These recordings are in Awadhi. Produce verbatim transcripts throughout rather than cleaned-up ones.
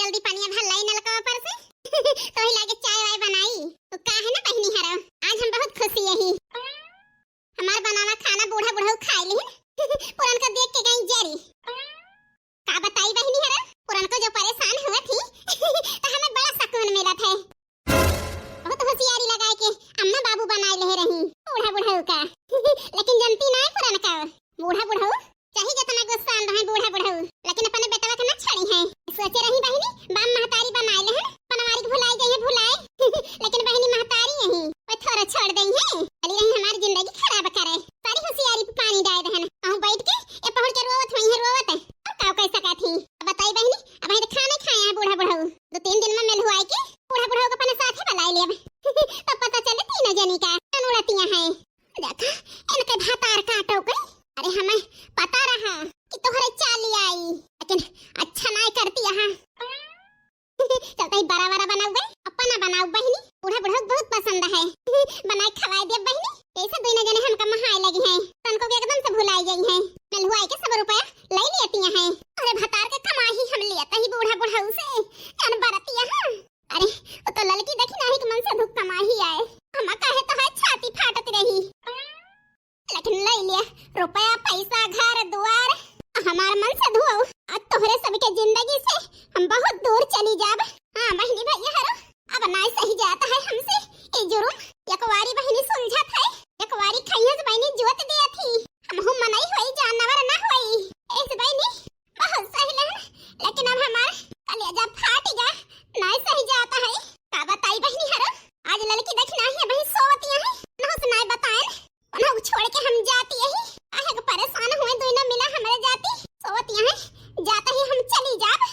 जल्दी पनिया भर लाई नलकवा पर से। तो ही लागे चाय वाय बनाई। तो का है ना बहिनी हरो, आज हम बहुत खुशी यही। हमार बनावा खाना बूढ़ा बुढ़ऊ खाई लिहिन। पुरनको देख के गई जरी। का बताई बहिनी हरो, पुरनको जो परेशान हुए थी तो हमें बड़ा सुकून मिलत है। बहुत होशियारी लगाए के अम्मा बाबू बनाए ले रही बूढ़ा बुढ़ऊ का। लेकिन जनती ना है पुरनका बूढ़ा बुढ़ऊ, चाहे जितना गुस्सा रहे बूढ़ा बुढ़ऊ, लेकिन अपने बेटवा के ना छोड़ी है। सोचे रही बहिनी, बाप महतारी बनाए ले हैं, पनवारी के भुलाई जाइए भुलाए। लेकिन बहिनी महतारी यही, वो थोड़ा छोड़ दई है। चली रही हमारी जिंदगी खराब करे, सारी होशियारी पे पानी डाल दहन। अहूँ बैठ के ये पहुड़ के रोवत हुई है, रोवत है। अब का कह सका थी? अब बताई बहिनी, अब तो खाना खाए हैं बूढ़ा बुढ़ऊ। दो तीन दिन में मिल हुआ के बूढ़ा बुढ़ऊ को अपने साथ ही बुलाई लेब। तब पता चले तीनों जनी का कौन उड़तियां हैं। देखा, इनके भतार काटो के। अरे हमें पता रहा कि तोहरे चाली आई, लेकिन अच्छा नाय करती यहाँ। चलते ही बड़ा बड़ा बनाऊ बे, अपना बनाऊ बहिनी, बूढ़ा बुढ़ऊ बहुत पसंद है। बनाए खवाए दे बहिनी, ऐसे दोनों जने हमका महाए लगी हैं, तनको के एकदम से भुलाई गई हैं। मिल हुआ के सब रुपया ले लेती हैं। अरे भतार के कमाई हम लेते ही बूढ़ा बुढ़ऊ से, जान बरती यहाँ। अरे, वो तो ललकी देखी नाही कि मन से दुख कमाई आए। हम काहे तो है छाती फाटत रही। लेकिन ले लिया रुपया, पैसा, घर, दुआर, हमार मन से धुआऊ। आज तोहरे सबके जिंदगी से हम बहुत दूर चली जाब। हाँ बहिनी भैया हरो, अब नाय सही जाता है हमसे ये जुर्म। एक वारी बहिनी सुलझत है, एक वारी खैहस बहिनी जोत दिया थी। हम हूँ मनई होई, जानवर ना होई। ऐस बहिनी बहुत सही लहन, लेकिन अब हमार कलेजा फाट गया, नाय सही जाता है। का बताई बहिनी हरो, आज ललकी देखी नाही है, वही सोवतिया है, नहुस नाय बताएन, उन्हें छोड़ के हम जाती यही। आहे के परेशान हुए, दोनों मिला हमरे जाती, सोवतिया है, जाता ही हम चली जाब।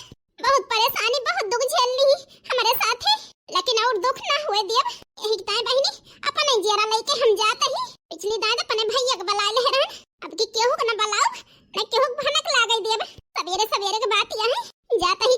बहुत परेशानी, बहुत दुख झेल ली हमरे साथे, लेकिन और दुख ना हुए दियब। यही ताई बहिनी, अपने जियरा लेके हम जाते ही। पिछली दाद अपने भैया के बुला ले रहन, अब की केहू के ना बुलाओ, ना केहू के भनक लागे दियब। सवेरे सवेरे के बात यह है, जाते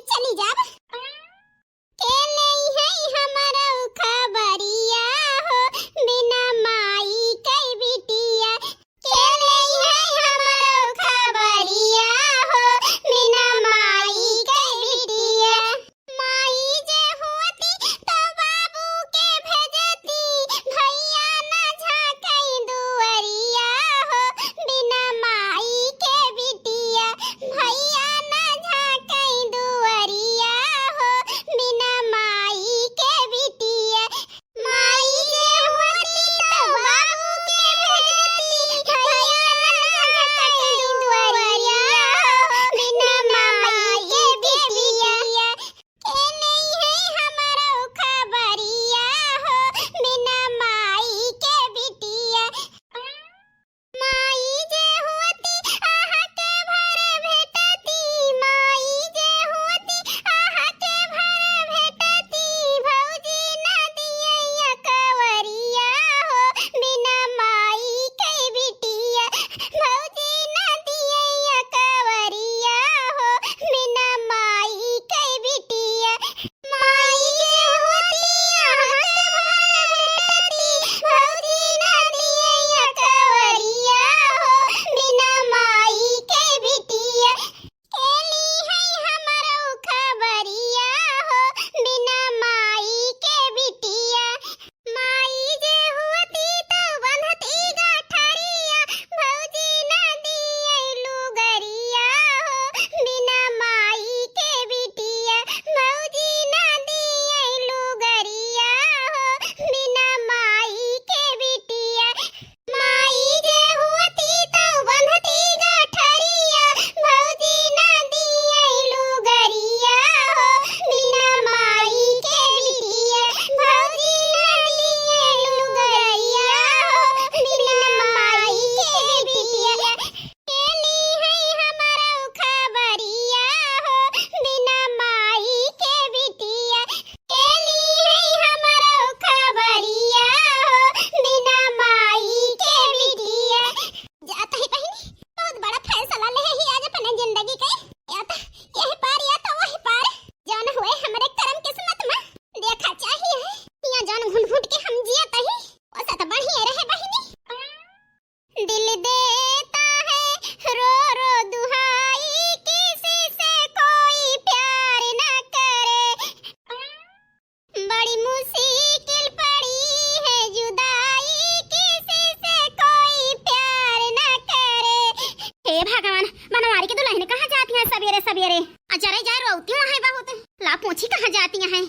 हुआ है बहुत। ला पूछी कहाँ जाती हैं?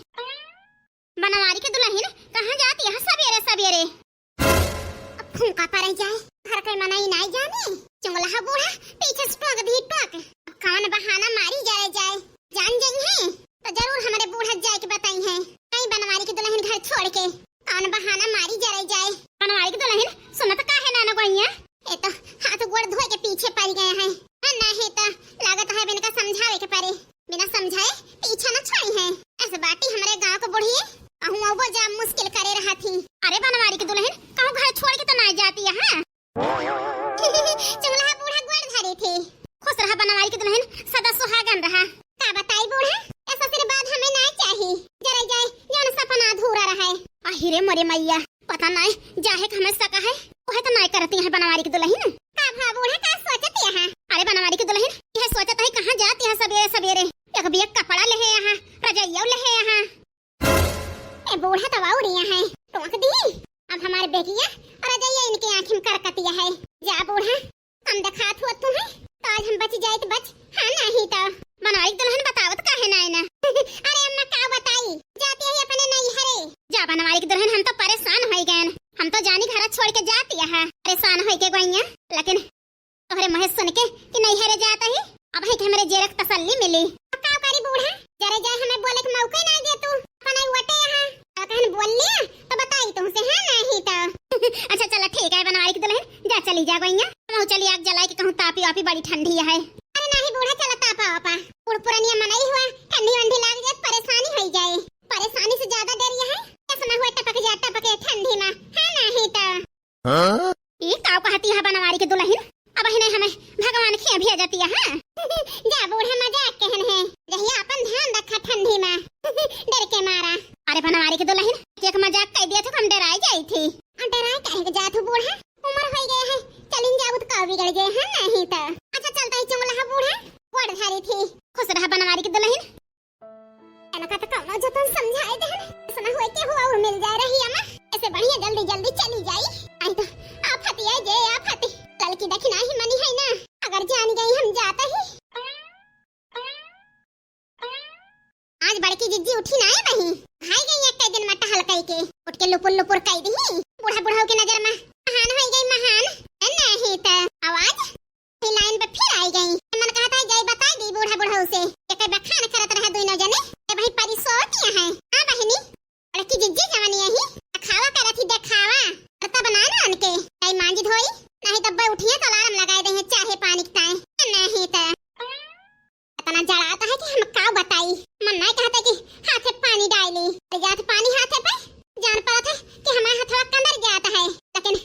बनवारी के दुलहिन कहाँ जाती है सबेरे सबेरे? अब फूंका परे जाए, घर के मनई नाई जाने। चुंगला बूढ़ा पीछे से टोक दी टोक। अब कौन बहाना मारी जरे जाए, जान जइहैं तो जरूर हमरे बूढ़ा जाए के बताइहैं। कहीं बनवारी के दुलहिन घर छोड़ के कौन बहाना मारी जरे जाए। बनवारी के दुलहिन सुनत काहे ना न गोइया? ये तो हाथ गोड़ धोए के पीछे पड़ गए हैं। हाँ, नहीं तो लागत है बिनका समझावे के परे। बिना समझाए पीछा न छोड़ी है। ऐसे बाटी हमरे गांव को बुढ़िए, कहूँ अबो जा मुश्किल करे रहा थी। अरे बनवारी की दुलहिन, कहूँ घर छोड़ के तो ना जाती है, हाँ? चुगला बूढ़ा गोड़ धरे थे। खुश रहा बनवारी की दुलहिन, सदा सुहागन रहा। का बताई बूढ़ा, ऐसा आशीर्वाद हमें ना चाही। जरे जाए, जौन सपना अधूरा रहे। अहिरे मोरे मैया, पता नाय, जाहे के हमें सका है, ओहे तो नाय करती है बनवारी की दुलहिन। का भा बूढ़ा, का सोचत यहाँ? अरे बनवारी की दुलहिन, यह सोचत है कहाँ जाती है सबेरे सबेरे? एक बिया कपड़ा लेहे यहाँ, रजइया लेहे यहाँ। ए बूढ़ा तो बाउर यहाँ है, टोक दी। अब हमारे बेगिया रजइया इनके आँखी में करकतिया है। जा बूढ़ा, हम देखात हुआ तू है, तो आज हम बच जाए तो बच, हाँ नहीं तो। बनवारी की दुलहिन बतावत काहे ना है ना? अरे अम्मा का बताई, जाती है अपने नैहरे। जा बनवारी की दुलहिन, हम तो परेशान हो गए, हम तो जानी घर छोड़ के जाती है, परेशान हो के गइया, लेकिन तोहरे मुँहे सुन के कि नैहरे जाता ही, अब है कि हमरे जेरक तसल्ली मिली। अब का करी बूढ़ा, जरे जाए हमें बोले के मौका ही ना दे तू, अपना वटे यहाँ। अब कहन बोल लिया तो बताई तुमसे, हाँ नहीं तो। अच्छा चला ठीक है बनवारी की दुलहिन, जा चली जा गइया, हम चली आग जलाई के कहूँ तापी वापी बड़ी ठंडी है। अरे नहीं बूढ़ा, चला तापा वापा, बूढ़ पुरनिया मनई हुआ, ठंडी वंडी लाग जाए, परेशानी हो जाए, परेशानी से ज्यादा डर यह है, चश्मा हुआ टपक जा टपके ठंडी में, है नहीं तो। हाँ? ई का कहती है बनवारी के दुलहिन? अब ही नहीं हमें भगवान खिया भेजती है, हाँ? जा बूढ़ा मजाक कहन है, जहिया अपन ध्यान रखा ठंडी में, डर के मारा। अरे बनवारी के दुलहिन, एक मजाक कह दिया था तो हम डराए जाई थी। आ, डराए काहे के जात हो बूढ़ा? उम्र हो गया है, चलिन जाबू तो का बिगड़ गए हैं, नहीं तो। अच्छा चलता ही चुंगला है बूढ़ा, गोड़ धारी थी। खुश रहा बनवारी के दुलहिन। इनका तो कौनो जतन समझाए देहन, ऐसा ना होए के हुआ और मिल जाए रही अम्मा, ऐसे बढ़िया जल्दी जल्दी चली जाई। आई तो आफत ये जे आफत, ललकी दखिना ही मनी है ना, अगर जान गई हम जाता ही। आज बड़की जिज्जी उठी ना है बही, भाई गई एक दिन में टहल कई के, उठ के लुपुर लुपुर कई दी, बूढ़ा बुढ़ाऊ के नजर में महान हो गई महान, नहीं तो आवाज ही लाइन पे फिर आई गई। मन कहत है, जाई बताई दी बूढ़ा बुढ़ऊ से, एकर बखान करत रहे दुइनो जने। ए भाई, परी सोवतिया है। हाँ बहिनी, बड़की जिज्जी जवानी यही देखावा करत ही, देखावा। और तब ना ना उनके, जाई मांजी धोई, नहीं तब उठिए तो अलार्म लगाए दे चाहे पानी के ताए। नहीं तो इतना जड़ात है कि हम का बताई। मन नहीं कहते कि हाथे पानी डाली, जात पानी हाथे पे, जान पड़त है कि हमारे हथवा कंदर जाता है, लेकिन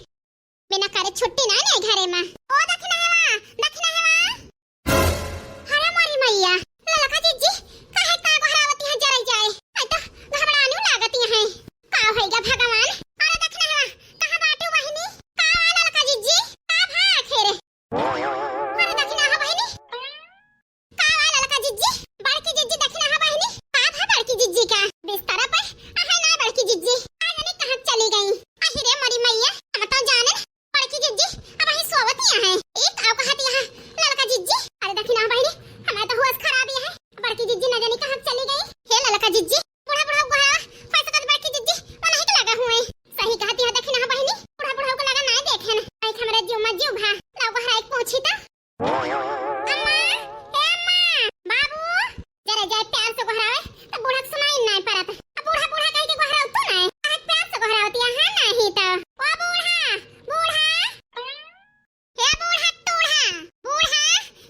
बिना करे छुट्टी ना ले घरे में। ओ दखिनहवा, दखिनहवा। अरे मोरी मैया, ललका जिज्जी, काहे का गोहरावती है जराई जाए? आई तो घबरानी लागती है। का होइगा भगवान? अरे दखिनहवा, कहाँ बाटू बहिनी? का हुआ ललका जिज्जी? का भा आखिर? अरे दखिनहवा बहिनी, का बा ललका जिज्जी? बड़की जिज्जी दखिनहवा बहिनी। का भा बड़की जिज्जी का? बिस्तरा पर अहै ना बड़की जिज्जी। का जाने कहाँ चली गई। अहि रे मोरी मैया, हम तो जाने बड़की जिज्जी अबहीं सोवतिया है। ई का कहतिया है ललका जिज्जी? अरे दखिनहवा बहिनी, हमार तो होश खराब ही है। बड़की जिज्जी न जानी कहाँ चली गई। हे ललका जिज्जी, बूढ़ा बूढ़ा गोहरावा, पैसा कद बड़की जिज्जी, वो नहीं के लगा हुए। सही कहतिया दखिनहवा बहिनी, बूढ़ा बूढ़ा को लगा ना देखे ना। आई हमरे जीव में जीव भा, लाओ गोहराई के पूछी तो। अम्मा, ए अम्मा, बाबू, जरा जाए प्यार से गोहरावे, तो बूढ़ा के सुनाई नहीं पड़त। अब बूढ़ा, बूढ़ा कह के गोहराव तू नहीं, आज प्यार से गोहरावतिया है नहीं तो। ओ बूढ़ा, बूढ़ा, हे बूढ़ा, टूढ़ा, बूढ़ा,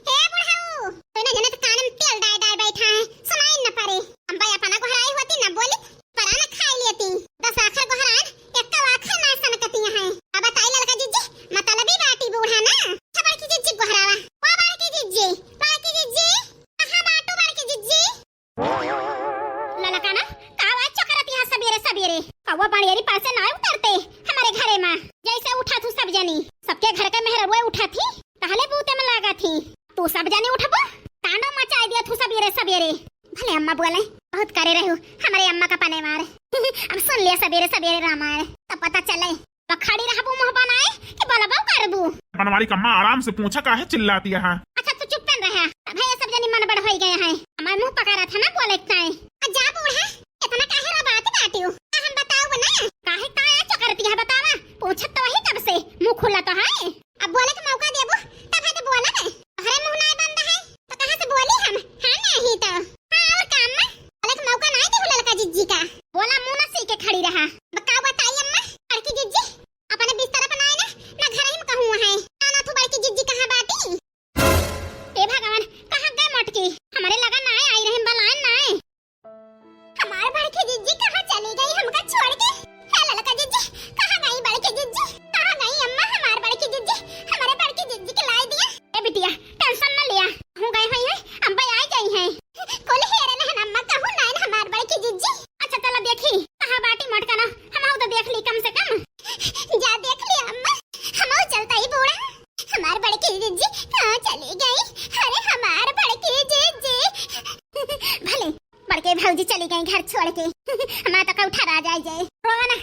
हे बूढ़ऊ, तू ना जनत कान में तेल डाय डाय बैठा है, सुनाई न पड़े। अम्बा अपना गोहराई होती न बोली, परान खाई लेती। दस आखर गोहरान, एक आखर ना सनकती है। अब बताई ललका जिज्जी, मतलबी बाटी बूढ़ा ना। अच्छा बड़की जिज्जी गोहरावा। ओ बड़की जिज्जी, बड़की जिज्जी, कहाँ बाटू बड़की जिज्जी? ललका ना, का आवाज चकरत यहाँ सबेरे सबेरे? कौवा बड़ेरी पर से ना उतरते हमारे घरे में। जैसे उठा थू सब जनी, सबके घर के मेहररुए उठा थी, टहले बूते में लागा थी। तू सब जनी उठबो, तांडव मचाई दिया थू सबेरे सबेरे। भले अम्मा बोले, बहुत करे रहू हमरे अम्मा का पने मार। अब सुन लिया सबेरे सबेरे रामायण, तब पता चले। तो खड़ी रहबू मुँह बनाए कि बोलबो करबू? बनवारी कम्मा आराम से पूछा, काहे चिल्लाती है? अच्छा तू चुप्पन रहा, तब है ये सब जनी मन बड़ होई गए हैं। हमार मुंह पकड़ा था ना बोले ताई। आ जा बूढ़ा, इतना काहे रो बात बाटियो? आ हम बताओ ना। काहे का ऐसा करती है बतावा? पूछत तो वही कब से, मुंह खुला तो है। अब बोले के मौका देबो, तब है तो बोला ना। अरे मुंह नाय बंद है, तो कहाँ से बोली हम? हाँ नहीं तो। हाँ और काम में बोले के मौका नाय देबो ललका जिज्जी का। बोला मुंह ना सी के खड़ी रहा। अब का बताई अम्मा, बड़की जिज्जी अपने बिस्तर पर नाय ना, ना घर ही में कहूँ है। ना, ना तू बड़की जिज्जी कहाँ बाटी? ए भगवान, कहाँ गए मोटकी? हमारे लगा ना आई रही बलान ना। हमार बड़की जिज्जी कहाँ चली गई हमका छोड़ के? हे ललका जिज्जी, कहाँ गई बड़की जिज्जी? कहाँ गई अम्मा हमार बड़की जिज्जी? हमारे बड़की जिज्जी के लाई दिया। ए बिटिया, टेंशन न लिया, हूँ गए हुई है, अम्बा आई गई है। कुल हेरे रहन अम्मा, कहूँ नाइन हमार बड़की जिज्जी। अच्छा चलो देखी, कहाँ बाटी मोटका ना, हम तो देख ली कम से कम। जा देख ली अम्मा, हम चलता ही बूढ़ा। हमार बड़की जिज्जी कहाँ चली गई? अरे हमार बड़की जिज्जी। भले बड़के भौजी चली गई घर छोड़ के। हमार तो कौठा राज आई जाए। रोवा ना,